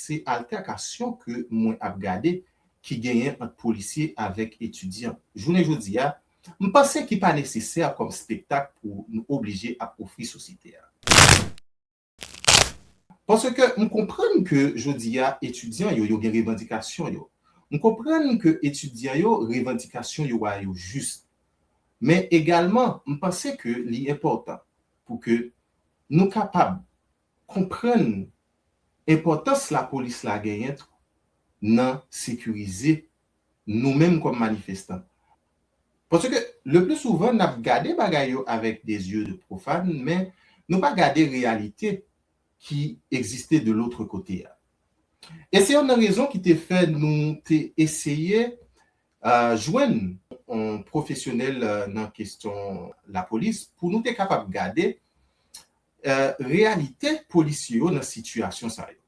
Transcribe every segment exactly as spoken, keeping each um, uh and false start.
se altèkasyon ke mwen ap gade ki genyen ant polisye avèk etidyan. Jounen jodi a, m panse ki pa nesesè kòm spektak pou nou oblije ap ofri sosyete a. Paske m konprann ke jodi a, etidyan yo, yo gen revandikasyon yo. M konprann ke etidyan yo, revandikasyon yo a yo jis. Men egalman, m panse ke li enpòtan pou ke nou kapab konprann enpòtans lapolis la genyen tou nan sekirize nou menm kòm manifestan. Paske le pli souvan, n ap gade bagay yo avèk de zye de pwofàn, men nou pa gade reyalite ki egziste de lòt kote a. E se youn nan rezon ki te fè nou te eseye uh, jwenn yon pwofesyonèl uh, nan kesyon lapolis pou nou te kapab gade uh, reyalite polisye yo nan sitiyasyon sa yo.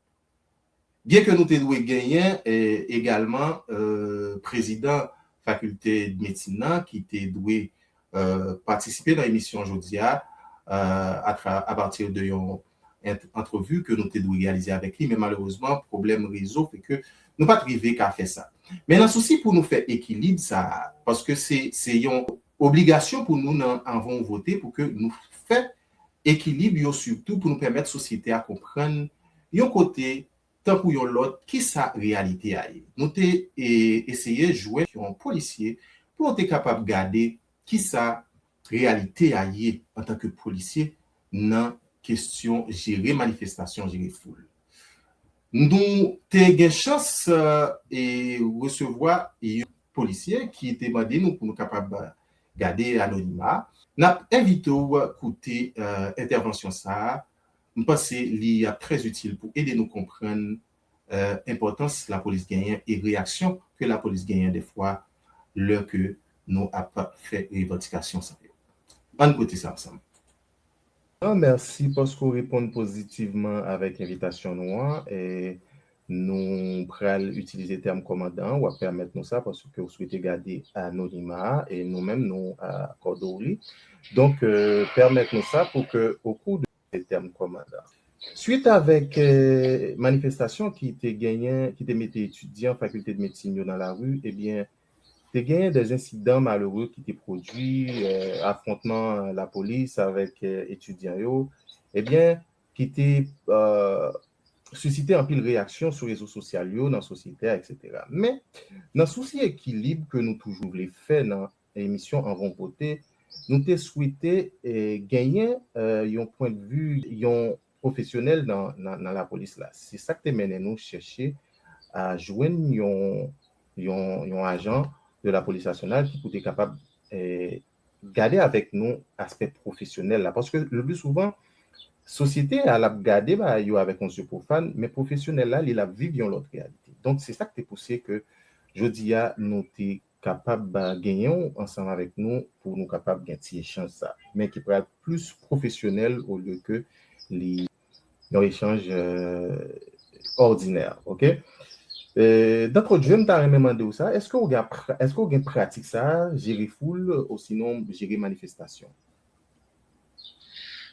Byen ke nou te dwe genyen eh, egalman eh, prezidan fakilte de medsin nan ki te dwe eh, patisipe nan emisyon jodi a eh, atra- apati de yon ent- antrevi ke nou te dwe reyalize avèk li, men malerezman, pwoblèm rezo fè ke nou pa t rive ka fè sa. Men nan sousi pou nou fè ekilib sa a, paske se se yon obligasyon pou nou nan anvan w vote pou ke nou fè ekilib yo sitou pou nou pèmèt sosyete a konprann yon kote tankou yon lòt kisa reyalite a ye. Nou te e, eseye jwenn yon polisye pou nou te kapab gade kisa reyalite a ye antanke polisye nan kesyon jere manifestasyon, jere foul. Nou te gen chans e, resevwa yon polisye ki te mande nou pou nou kapab gade anonima. N ap envite w koute entèvansyon sa a. M panse li ap trè itil pou ede nou konprann enpòtans lapolis genyen e reyaksyon ke lapolis genyen defwa lè ke nou ap fè revandikasyon sa yo. Ann koute sa ansanm. Mèsi paske w reponn pozitivman avèk envitasyon nou an. E nou pral itilize tèm kòmandan an. W ap pèmèt nou sa paske w swete gade anonima a e nou menm nou akòde w li. Donk, pèmèt nou sa pou ke okou de tèm kòmandan. Swit avèk manifestasyon ki te genyen, ki te mete etidyan fakilte de medsin yo nan lari, ebyen, te genyen de ensidan malere ki te pwodui, afwontman lapolis avèk etidyan yo, ebyen, ki te sisite anpil reyaksyon sou rezo sosyal yo, nan sosyete a, etsetera. Men, nan sousi ekilib ke nou toujou vle fè nan emisyon Anvan w vote, nou te swete genyen yon pwendvi yon pwofesyonèl nan, nan, nan lapolis la. Se sa k te mennen nou chèche a jwenn yon, yon, yon ajan de lapolis nasyonal ki pou te kapab gade avèk nou aspè pwofesyonèl la. Paske le pli souvan, sosyete a l ap gade bagay yo avèk yon zye pwofàn, men pwofesyonèl la, li l ap viv yon lòt reyalite. Donk, se sa k te pouse ke jodi a, nou te kapab genyen w ansanm avèk nou pou nou kapab gen ti echanj sa, men ki pral plis pwofesyonèl olye ke li yon echanj òdinè, oke? Dantodje, m ta renmen mande w sa, èske w gen, èske w gen pratik sa, jere foul, osinon jere manifestasyon?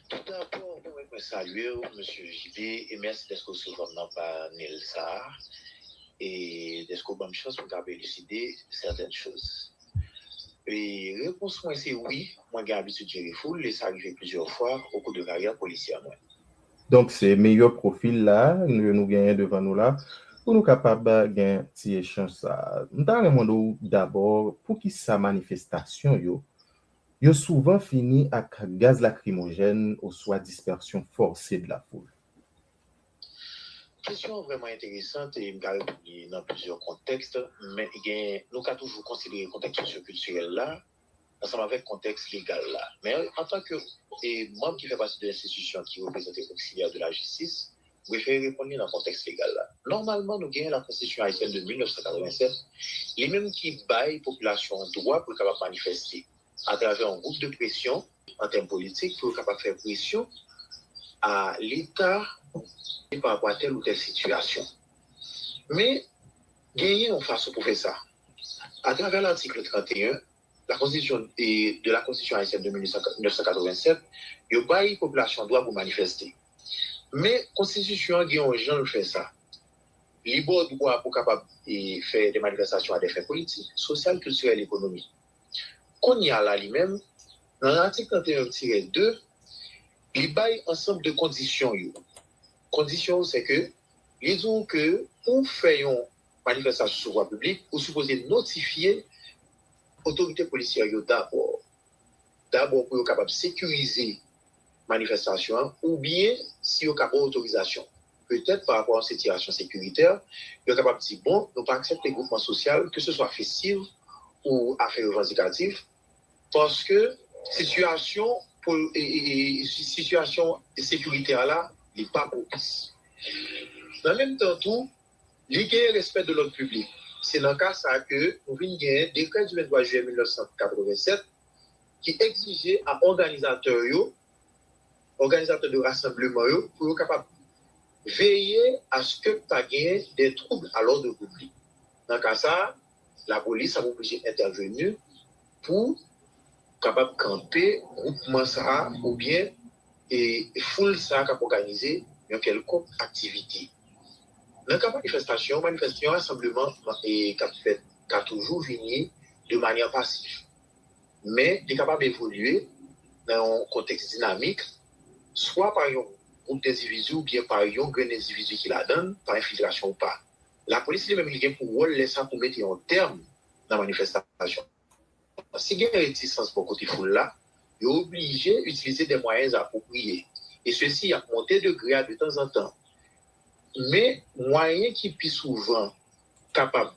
Tout dabò, mwen, mwen salye w, mesye J B, e mèsi dèske w resevwa m nan panèl sa a, e dèske w ban m chans pou m kapab eliside sètèn choz. E repons mwen se wi, mwen gen abitid jere foul, e sa rive plizyè fwa okou de karyè polisyè mwen. Donk, se meyè pwofil la, nou, nou genyen devan nou la, pou nou kapab gen ti echanj sa a. M ta renmen mande w dabò, poukisa manifestasyon yo, yo souvan fini ak gaz lakrimojèn oswa dispèsyon fòse de la foul? Kesyon an vrèman enteresan e m ka reponn li nan plizyè kontèks, men gen, nou ka toujou konsidere kontèks sosyokiltirèl la ansanm avèk kontèks legal la. Men antanke e, manm ki fè pati de enstitisyon ki reprezante Auxiliaire de la Justice, m prefere reponn li nan kontèks legal la. Nòmalman, nou genyen Lakonstitisyon ayisyèn de mil nèf san katrevennsèt, li menm ki bay popilasyon an dwa pou l kapab manifeste atravè yon gwoup de presyon an tèm politik pou yo kapab fè presyon a Leta pa rapò a tèl ou tèl sitiyasyon. Men, genyen yon fason pou fè sa. Atravè latik tranteyen, la Constitution, e, de la Constitution haïtienne de mil nèf san katrevennsèt, yo bay popilasyon an dwa pou manifeste. Men, konstitisyon an gen yon jan l fè sa. li ba w dwa pou w kapab e, fè de manifestasyon a de fen politik, sosyal, kiltirèl, ekonomik. Kounye a la, li menm, nan atik trannteyen tirè de, li bay ansanm de kondisyon yo. Kondisyon yo, se ke li di w ke pou w fè yon manifestasyon sou vwa piblik, ou sipoze notifye otorite polisyè yo dabò. Dabò pou yo kapab sekirize manifestasyon an, oubyen si yo ka ba w otorizasyon. Petèt pa rapò a yon sitiyasyon sekiritè, yo kapab di, bon, nou pa aksepte gwoupman sosyal, keseswa festiv ou afè revandikatif, paske sitiyasyon pou e, e, e, si- sitiyasyon sekiritè a la, li pa pwopis. Nan menm tan tou, li gen respè de lòd piblik. Se nan ka sa ke nou vin gen dekrè di vennntwa jiyè mil nèf san katrevennsèt ki egzije a òganizatè yo, òganizatè de rasanbleman yo, pou yo kapab veye aske pa gen de twoub a lòd piblik. Nan ka sa, lapolis ap oblije entèveni pou kapab kanpe gwoupman sa a oubyen e, foul sa a k ap òganize yon kèlkonk aktivite. Nan ka manifestasyon, manifestasyon, rasanbleman e, k ap fèt ka toujou vini de manyè pasif. Men, li kapab evolye nan yon kontèks dinamik, swa pa yon gwoup endividi oubyen pa yon grenn endividi ki ladan l, pa enfiltrasyon ou pa. Lapolis li menm li gen pou wòl lè sa pou mete yon tèm nan manifestasyon. Si gen retisans bò kote foul la, yo oblije itilize de mwayen apwopriye. E sesi ap monte degre a de tanzantan. Men, mwayen ki pi souvan kapab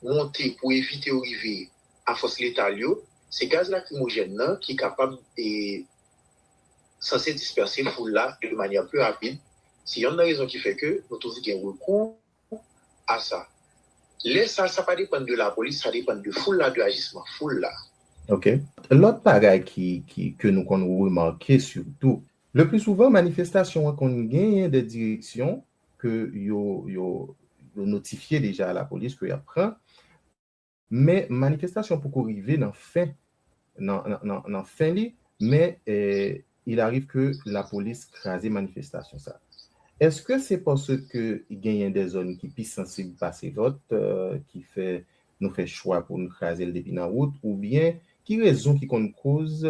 monte pou evite yo rive a fòs letal yo, se gaz lakrimojèn nan ki kapab e, sanse dispèse foul la de manyè pli rapid. Se yonn nan rezon ki fè ke nou toujou gen rekou a sa. Lè sa, sa pa depann de lapolis, sa depann de foul la, de ajisman foul la. Ok. Lòt bagay ki, ki, ke nou konn remake sitou, le pli souvan, manifestasyon an konn genyen de direksyon ke yo, yo, yo notifye deja a lapolis ke y ap pran. Men manifestasyon poko rive nan fen, nan, nan, nan, nan fen li, men eh, il arrive que lapolis kraze manifestasyon sa. Èske se paske genyen de zòn ki pi sansib pase lòt, eh, ki fè nou fè chwa pou nou kraze l depi nan wout, oubyen ki rezon ki konn koz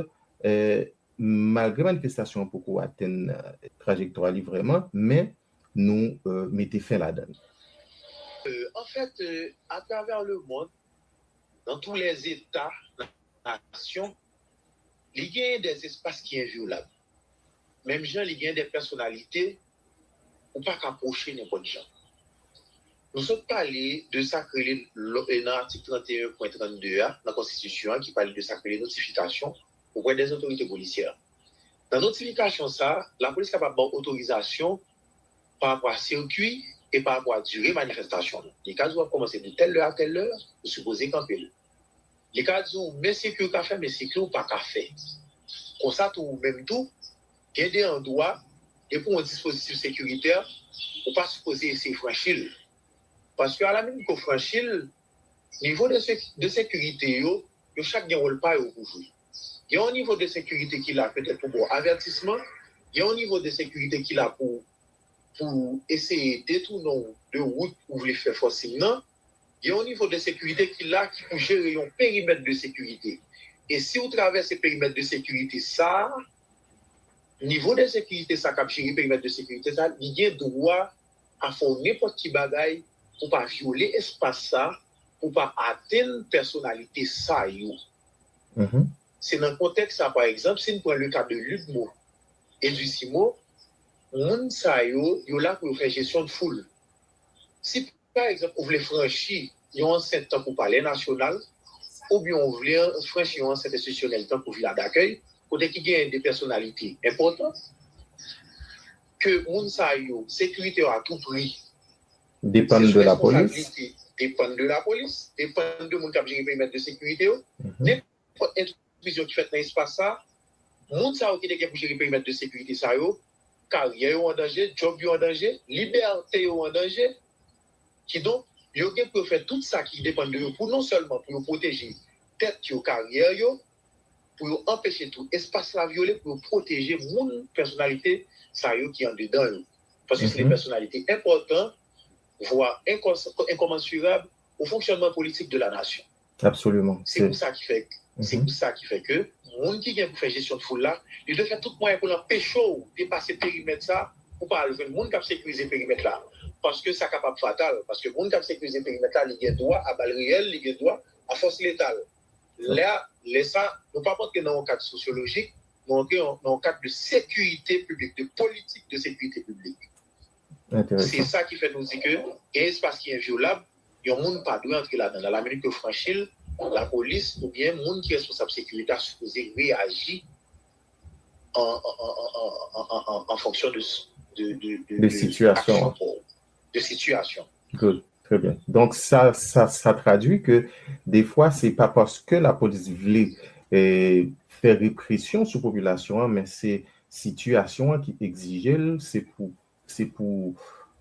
eh, malgre manifestasyon an poko atenn eh, trajektwa li vrèman, men nou eh, mete fen ladan l. Euh, en fait, euh, à travers le monde, dans tous les États, nations, li gen des espaces qui inviolables. Menm jan li gen de pèsonalite ou pa ka pwoche nenpòt jan. Nou sot pale de sa k rele lo- e nan atik trannteyen pwen trannde a nan konstitisyon an ki pale de sa k rele notifikasyon oprè dè otorite polisyè. Nan notifikasyon sa, lapolis kapab ba w otorizasyon pa rapò a sikwi e pa rapò a dire manifestasyon an. Li ka di w ap kòmanse de tèl lè a tèl lè, ou sipoze kanpe l. Li ka di w men sikwi ou ka fè, men sikwi ou pa ka fè. Konsa tou ou menm tou, gen de andwa, depi w yon dispozitif sekiritè, ou pa sipoze eseye franchi l. Paske alaminit ke w franchi l, nivo de, se- de sekirite yo, yo chak gen wòl pa yo pou jwe. Gen yon nivo de sekirite ki la petèt pou ba w avètisman, gen yon nivo de sekirite ki la pou, pou eseye detounen w de wout ou vle fè fòsing nan, gen yon nivo de sekirite ki la ki pou jere yon perimèt de sekirite. E si w travèse perimèt de sekirite sa a, nivo de sekirite sa k ap jere perimèt de sekirite sa, li gen dwa a fè w nenpòt ki bagay pou pa vyole espas sa, pou pa atenn pèsonalite sa yo. Se nan kontèks sa, pa egzanp, si n pran le ka de Ludmo e Dusimo, moun sa yo, yo la pou yo fè jesyon de foul. Si pa egzanp, ou vle franchi yon ansent tankou Palè Nasyonal, oubyen ou vle franchi yon ansent enstitisyonèl tankou Vila Dakèy, kote ki genyen de pèsonalite enpòtan, ke moun sa yo, sekirite yo a tou pri, depann de lapolis, depann de lapolis, depann de moun k ap jere perimèt de sekirite yo. Nenpòt entruzyon ki fèt nan espas sa, moun sa yo ki te gen pou jere perimèt de sekirite sa yo, karyè yo an danje, djòb yo an danje, libète yo an danje. Kidonk, yo gen pou yo fè tout sa ki depann de yo pou non sèlman pou yo pwoteje tèt yo, karyè yo, pou yo anpeche tou espas la vyole, pou yo pwoteje moun, pèsonalite sa yo ki andedan yo. Paske se de pèsonalite enpòtan voire incons- incommensurable au fonctionnement politique de la nation. Absolument. Se pou sa ki fè se pou sa ki fè ke moun ki gen pou fè jesyon foul la, li dwe fè tout mwayen pou l anpeche w depase perimèt sa, pou pa al jwenn moun k ap sekirize perimèt la. Paske sa kapab fatal, paske moun k ap sekirize perimèt la, li gen dwa a bal reyèl, li gen dwa a fòs letal. Lè lè sa, nou pa antre nan yon kad sosyolojik, nou antre nan yon kad de sekirite piblik, de politik de sekirite piblik. Se sa ki fè nou di ke gen espas ki envyolab, yon moun pa dwe antre ladan l. Alaminit yo franchi l, lapolis oubyen moun ki responsab sekirite a sipoze reyaji an, an, an, an, an, an, an fonksyon de, de, de, de, De sitiyasyon. aksyon pa w, de sitiyasyon. Good. Très bien. Donk, sa, sa, sa tradui ke defwa, se pa paske lapolis vle eh, fè represyon sou popilasyon an, men se sitiyasyon an ki egzije l, se pou se pou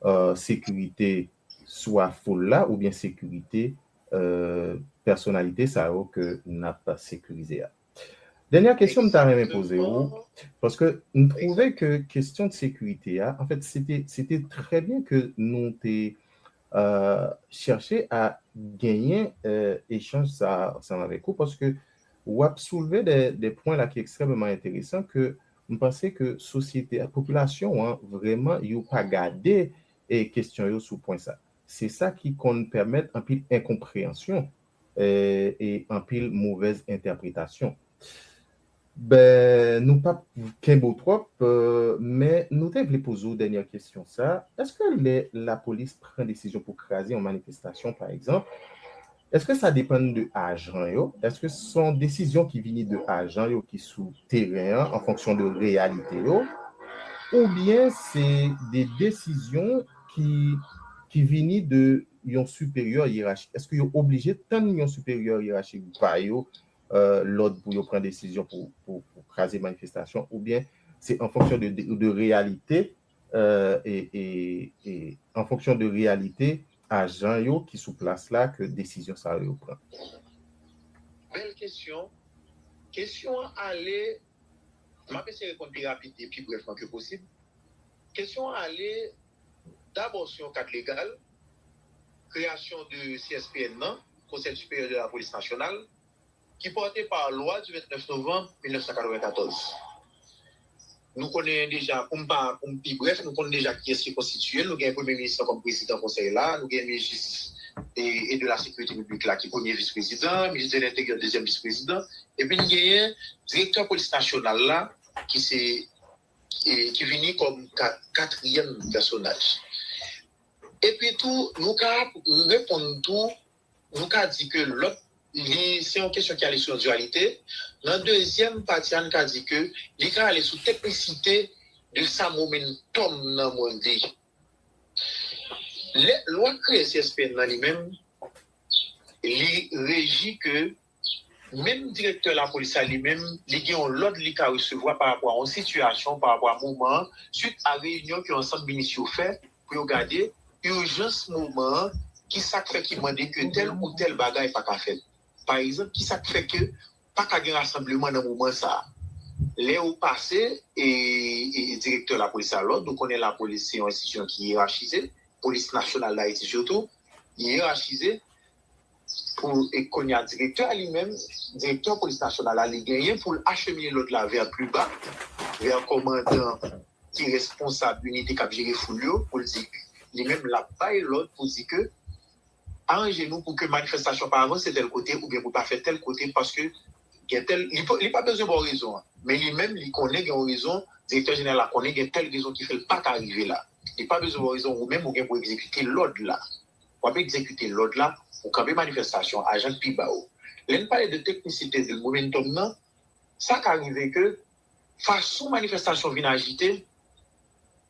euh, sekirite swa foul la oubyen sekirite euh, pèsonalite sa yo ke n ap sekirize a. Dènyè kesyon m ta renmen poze ou, paske m twouve ke kesyon de sekirite a, anfèt, se te, se te trè byen ke nou te euh, chèche a genyen euh, echanj sa ansanm avèk ou, paske w ap soulve de, de pwen la ki ekstrèmeman enteresan ke m panse ke sosyete a, popilasyon an, vrèman, yo pa gade e kesyon yo sou pwen sa. Se sa ki konn pèmèt anpil enkonpreyansyon e, e anpil movèz entèpretasyon. Ben, nou p ap kenbe w twòp, euh, men nou te vle poze w dènyè kesyon sa. Èske lè lapolis pran desizyon pou kraze yon manifestasyon, pa egzanp, èske sa depann de ajan yo? Èske se yon desizyon ki vini de ajan yo ki sou teren an, an fonksyon de reyalite yo? Oubyen se de desizyon ki, ki vini de yon siperyè yerachik? Èske yo oblije tann yon siperyè yerachik ba yo euh, lòd pou yo pran desizyon pou, pou, pou kraze manifestasyon, oubyen se an fonksyon de, de, de reyalite, euh, e, e, e an fonksyon de reyalite ajan yo ki sou plas la ke desizyon sa yo pran? Bèl kesyon. Kesyon an ale, m ap eseye reponn pi rapid e pi brèvman ke posib. Kesyon an ale dabò sou yon kad legal, kreyasyon de C S P N nan, Conseil Supérieur de la Police Nationale, ki pòte pa lwa du vennèf novanm mil nèf san katrevenkatòz. Nou konnen deja, pou m pa, pou m pi brèf, nou konnen deja kiyès ki konstitiye l. Nou gen premye minis lan kòm prezidan konsèy la, nou gen minis jistis e, e de la sekirite piblik la ki premye vis prezidan, minis de lenteryè dezyèm vis prezidan, epi n genyen direktè polis nasyonal la ki se e, ki vini kòm ka, katriyèm pèsonaj. Epi tou, nou ka reponn tou, nou ka di ke lòt, li se yon kesyon ki ale sou yon dyalite. Nan dezyèm pati a, nou ka di ke li ka ale sou teknisite de sa momentum nan mande. Lè lwa kreye C S P N nan li menm, li reji ke menm direktè lapolis la li menm, li gen yon lòd li ka resevwa pa rapò a yon sitiyasyon, pa rapò a moman an, swit a reyinyon ke ansanm minis yo fè pou yo gade ijans moman an, ki sa k fè ki mande ke tèl ou tèl bagay pa ka fèt. Pa egzanp, ki sa k fè ke pa ka gen rasanbleman nan moman sa a. Lè yo pase e, e, e direktè lapolis la lòd, nou konnen lapolis se yon enstitisyon ki yerachize, polis nasyonal Dayiti sitou, li yerachize, pou e kounye a direktè a li menm, direktè polis nasyonal la, li genyen pou l achemine lòd la vè pli ba, vè kòmandan ki responsab inite k ap jere foul yo, pou l di li menm l ap bay lòd pou di ke aranje nou pou ke manifestasyon pa avanse tèl kote oubyen pou pa fè tèl kote paske gen tèl, li pa, li pa bezwen ba w rezon an. Men li menm, li konnen gen yon rezon, direktè jeneral la konnen gen tèl rezon ki fè l pa ka rive la. Li pa bezwen ba w rezon, ou menm ou gen pou egzekite lòd la. W ap egzekite lòd la, ou kanpe manifestasyon, ajan k pi ba w. Lè n pale de teknisite de momentum nan, sa ka rive ke fason manifestasyon vin ajite,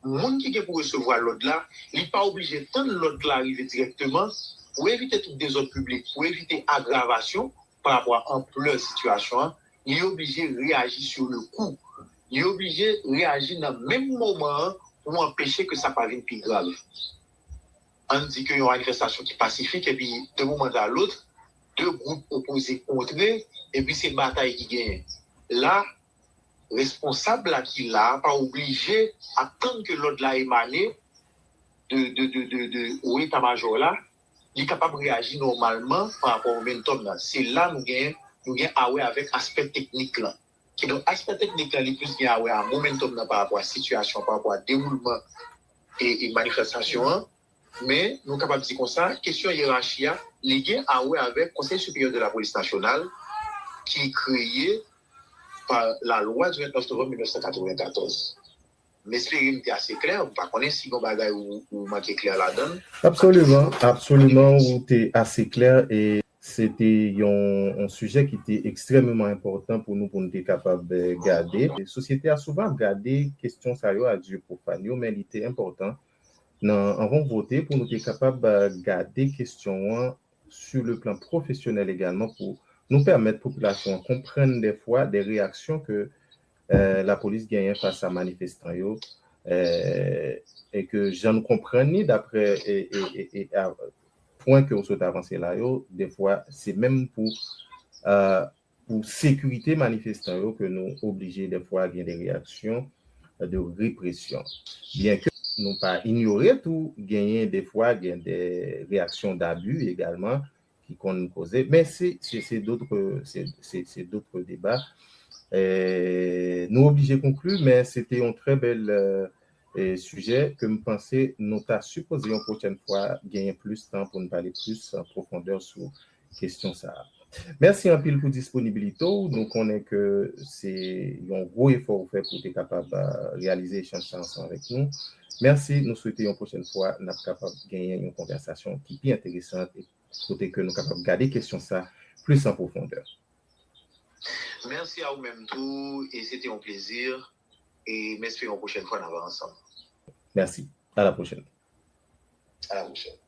moun ki gen pou resevwa lòd la, li pa oblije tann lòd la rive dirèkteman pou evite tout dezòd piblik, pou evite agravasyon pa rapò a anplè sitiyasyon an, li oblije reyaji sur le coup. Li oblije reyaji nan menm moman an pou anpeche ke sa pa vin pi grav. Ann di ke yon manifestasyon ki pasifik, epi de moman a lòt, de gwoup opoze kontre, epi se batay ki genyen. La, responsab la ki la a pa oblije atann ke lòd la emane de, de, de, de, de o eta majò la, li kapab reyaji nòmalman pa rapò a momentum nan. Se la nou gen, nou gen a wè avèk aspè teknik lan. Kidonk, aspè teknik lan, li plis gen a wè a momentum nan pa rapò a sitiyasyon, pa rapò a dewoulman e, e manifestasyon an. Men, nou kapab di konsa, kesyon yerachi a, li gen a wè avèk Conseil Supérieur de la Police Nationale, ki kreye pa lalwa du vennèf novanm mil nèf san katrevenkatòz. M espere m te ase klè, m pa konnen si gen bagay ou, ou manke klè ladan l. Absoliman, absoliman, ou te ase klè e se te yon, yon sijè ki te ekstrèmeman enpòtan pou nou, pou nou te kapab eh, gade. Sosyete a souvan ap gade kesyon sa yo a dye pwofàn yo, men li te enpòtan nan anvan w vote pou nou te kapab eh, gade kesyon an sur le plan profesyonèl egalman pou nou pèmèt popilasyon an konprann dèfwa de reyaksyon ke eh, lapolis genyen fas a manifestan yo eh, e ke jan nou konprann li daprè e, e, e, e, a, pwen ke w sot avanse la yo, dèfwa se menm pou eh, pou sekirite manifestan yo ke nou oblije dèfwa gen de reyaksyon de represyon. Byenke nou pa inyore tou genyen dèfwa gen de reyaksyon dabi egalman ki konn koze, men se se se dot se se se dot deba. Eh, nou oblije konkli, men se te yon trè bèl eh, eh, sijè ke m panse nou ta sipoze yon pwochèn fwa genyen plis tan pou n pale plis an pwofondè sou kesyon sa a. Mèsi anpil pou disponibilite w. Nou konnen ke se yon gwo efò ou fè pou te kapab eh, reyalize echanj sa ansanm avèk nou. Mèsi, nou swete yon pwochèn fwa n ap kapab genyen yon konvèsasyon ki pi enteresan e kote ke nou kapab gade kesyon sa plis an pwofondè. Mèsi a ou menm tou, e se te yon plezi, e m espere yon pwochèn fwa n ava ansanm. Mèsi. À la prochaine. À la prochaine.